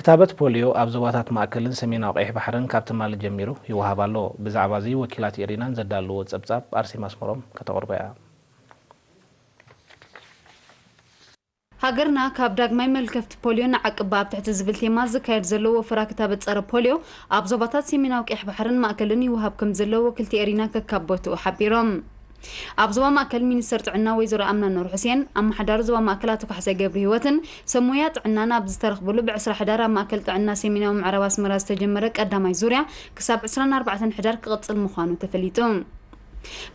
ክታበት ፖሊዮ ኣብ ዞባታት ማእከልን ሰሜናዊ ቀይሕ ባሕርን ካብ ትማሊ ጀሚሩ ይወሃብ ኣሎ። ብዛዕባ እዚ ወኪላት ኤሪናን ዘዳለዎ ጸብጻብ ኣርሴማ ኣስመሮም ከተቕርቦ እያ። ሃገርና ካብ ዳግማይ መልከፍቲ ፖሊዮ ንዓቅባ ኣብ ትሕቲ ዝብል ቴማ ዝካየድ ዘሎ ወፈራ ክታበት ጸረ ፖሊዮ ኣብ ዞባታት ሰሜናዊ ቀይሕ ባሕርን ማእከልን ይወሃብ ከም ዘሎ ወክልቲ ኤሪና ከካብ ቦትኡ ሓቢሮም። ኣብ ዞባ ማእከል ሚኒስተር ጥዕና ወይዘሮ ኣምና ኑር ሑሴን፣ ኣመሓዳሪ ዞባ ማእከል ኣቶ ካሕሳይ ገብረ ህይወትን ሰብ ሞያ ጥዕናን ኣብ ዝተረኽብሉ ብዕስራ ሕዳር ኣብ ማእከል ጥዕና ሰሜናዊ ምዕራብ ኣስመራ ዝተጀመረ ቀዳማይ ዙርያ ክሳብ ዕስራን ኣርባዕተን ሕዳር ክቕጽል ምዃኑ ተፈሊጡ።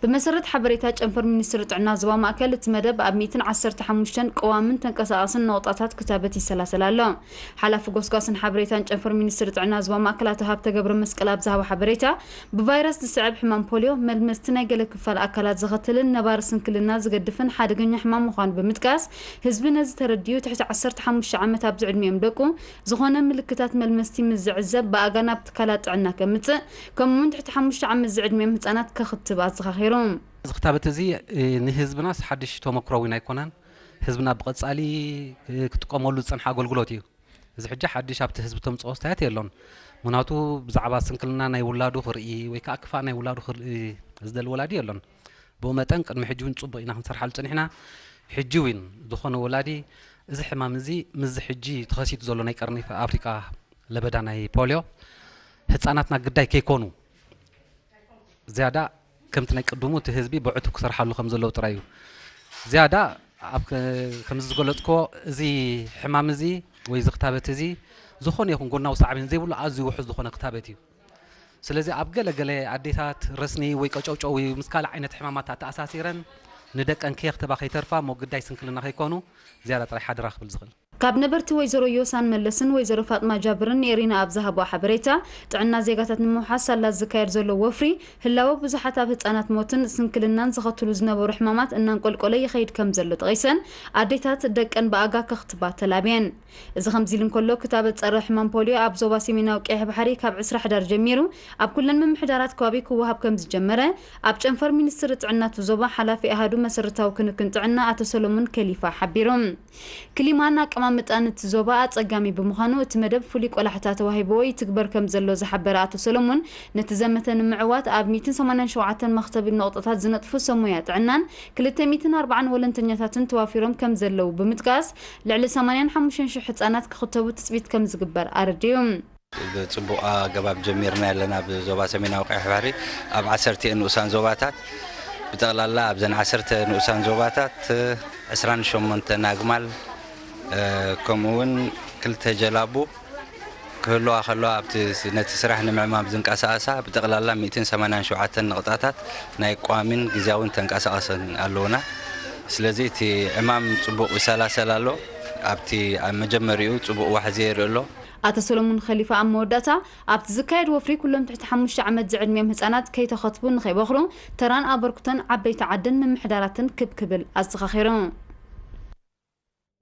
ብመሰረት ሓበሬታ ጨንፈር ሚኒስትሪ ጥዕና ዞባ ማእከል፣ እቲ መደብ ኣብ ሚእትን ዓሰርተ ሓሙሽተን ቀዋምን ተንቀሳቓስን ነቑጣታት ክታበት ይሰላሰል ኣሎ። ሓላፊ ጎስጓስን ሓበሬታን ጨንፈር ሚኒስትሪ ጥዕና ዞባ ማእከል ኣቶ ሃብተ ገብረ መስቀል ኣብ ዝሃቦ ሓበሬታ፣ ብቫይረስ ዝስዕብ ሕማም ፖሊዮ፣ መልመስቲ ናይ ገለ ክፋል ኣካላት ዘኸትልን ነባሪ ስንክልና ዝገድፍን ሓደገኛ ሕማም ምዃኑ ብምጥቃስ፣ ህዝቢ ነዚ ተረዲኡ ትሕቲ ዓሰርተ ሓሙሽተ ዓመት ኣብ ዝዕድሚኦም ደቁ ዝኾነ ምልክታት መልመስቲ ምስ ዝዕዘብ ብኣጋ ናብ ትካላት ጥዕና ከምጽእ፣ ከምኡውን ትሕቲ ሓሙሽተ ዓመት ዝዕድሚኦም ህጻናት ከኽትብ ኣዘኻኺሩ። እዚ ክታበት እዚ፣ እ፣ ንህዝብናስ ሓድሽ ተመክሮ እውን ኣይኮነን። ህዝብና ብቐጻሊ፣ እ፣ ክጥቀመሉ ዝጸንሐ ኣገልግሎት እዩ። እዚ ሕጂ ሓድሽ ኣብቲ ህዝቢ ተምጽኦ ኣስተያየት የሎን። ምኽንያቱ ብዛዕባ ስንክልና ናይ ውላዱ ክርኢ ወይ ከኣ ክፋእ ናይ ውላዱ ክርኢ ዝደሊ ወላዲ የሎን። ብኡ መጠን ቅድሚ ሕጂ እውን ጽቡቕ ኢና ክንሰርሓሉ ጸኒሕና። ሕጂ እውን ዝኾነ ወላዲ እዚ ሕማም እዚ ምስዚ ሕጂ ተኸሲቱ ዘሎ ናይ ቀርኒ ኣፍሪቃ ለበዳ ናይ ፖልዮ ህጻናትና ግዳይ ከይኮኑ ዝያዳ ከምቲ ናይ ቅድሙ እቲ ህዝቢ ብዕቱብ ክሰርሓሉ ከም ዘለዎ ጥራይ እዩ። ዝያዳ ኣብ ከ-፣ ከምዚ ዝገለጽክዎ እዚ ሕማም እዚ ወይ እዚ ክታበት እዚ ዝኾነ ይኹን ጎናዊ ሳዕቤን ዘይብሉ ኣዝዩ ውሑስ ዝኾነ ክታበት እዩ። ስለዚ ኣብ ገለ ገለ ኣዴታት ረስኒ ወይ ቀጨውጨው ወይ ምስ ካልእ ዓይነት ሕማማት ኣተኣሳሲረን ንደቀን ከየኽተባ ከይተርፋ እሞ ግዳይ ስንክልና ከይኮኑ ዝያዳ ጥራይ ሓደራ ክብል ዝኽእል። ካብ ነበርቲ ወይዘሮ ዮሳን መለስን ወይዘሮ ፋጥማ ጃብርን ንኤሪና ኣብ ዝሃቦ ሓበሬታ፣ ጥዕና ዜጋታት ንምውሓስ ሳላ ዝካየድ ዘሎ ወፍሪ፣ ህላወ ብዙሓት ኣብ ህጻናት ሞትን ስንክልናን ዘኸትሉ ዝነበሩ ሕማማት እናንቆልቆለ ይኸይድ ከም ዘሎ ጠቒሰን፣ ኣዴታት ደቀን ብኣጋ ከኽትባ ተላብየን። እዚ ከምዚ ኢሉ እንከሎ፣ ክታበት ጸረ ሕማም ፖልዮ ኣብ ዞባ ሰሜናዊ ቀይሕ ባሕሪ ካብ ዕስራ ሕዳር ጀሚሩ ኣብ ኩለን ምምሕዳራት ከባቢ ክወሃብ ከም ዝጀመረ ኣብ ጨንፈር ሚኒስትሪ ጥዕና እቲ ዞባ ሓላፊ ኣሃዱ መሰረታዊ ክንክን ጥዕና ኣቶ ሰሎሞን ከሊፋ ሓቢሩ። ክሊማን ኣቀማምጣን እቲ ዞባ ኣጸጋሚ ብምዃኑ፣ እቲ መደብ ፍሉይ ቆላሕታ ተዋሂብዎ ይትግበር ከም ዘሎ ዝሓበረ ኣቶ ሰሎሞን፣ ነቲ ዘመተ ንምዕዋት ኣብ ሚእትን ሰማንያን ሸውዓተን መኽተቢ ነቑጣታት ዝነጥፉ ሰብ ሞያ ጥዕናን ክልተ ሚእትን ኣርባዓን ወለንተኛታትን ተዋፊሮም ከም ዘለዉ ብምጥቃስ፣ ልዕሊ ሰማንያን ሓሙሽተን ሽሕ ህጻናት ክኽተቡ ትጽቢት ከም ዝግበር ኣረዲኡ። ብጽቡቕ ኣገባብ ጀሚርና ኣለና። ኣብ ዞባ ሰሜናዊ ቀይሕ ባሕሪ ኣብ ዓሰርተ ንኡሳን ዞባታት፣ ብጠቕላላ ኣብዘን ዓሰርተ ንኡሳን ዞባታት ዕስራን ሸሞንተን ኣግማል፣ እ፣ ከምኡውን ክልተ ጀላቡ ክህልዋ ከለዋ፣ ኣብቲ ስ-፣ ነቲ ስራሕ ንምዕማም ዝንቀሳቐሳ ብጠቕላላ ሚእትን ሰማንያን ሸውዓተን ነቑጣታት ናይ ቋሚን ግዝያውን ተንቀሳቐሰን ኣለዉና። ስለዚ እቲ ዕማም ጽቡቕ ይሰላሰል ኣሎ። ኣብቲ ኣብ መጀመሪኡ ጽቡቕ ዋሕዚ የርኢ ኣሎ። ኣቶ ሰሎሞን ኸሊፋ ኣብ መወዳእታ፣ ኣብቲ ዝካየድ ወፍሪ ኩሎም ትሕቲ ሓሙሽተ ዓመት ዝዕድሚኦም ህጻናት ከይተኸትቡ ንኸይበኽሩ ተራን ኣበርክቶን ዓበይቲ ዓድን ምምሕዳራትን ክብ ክብል ኣዘኻኺሩ።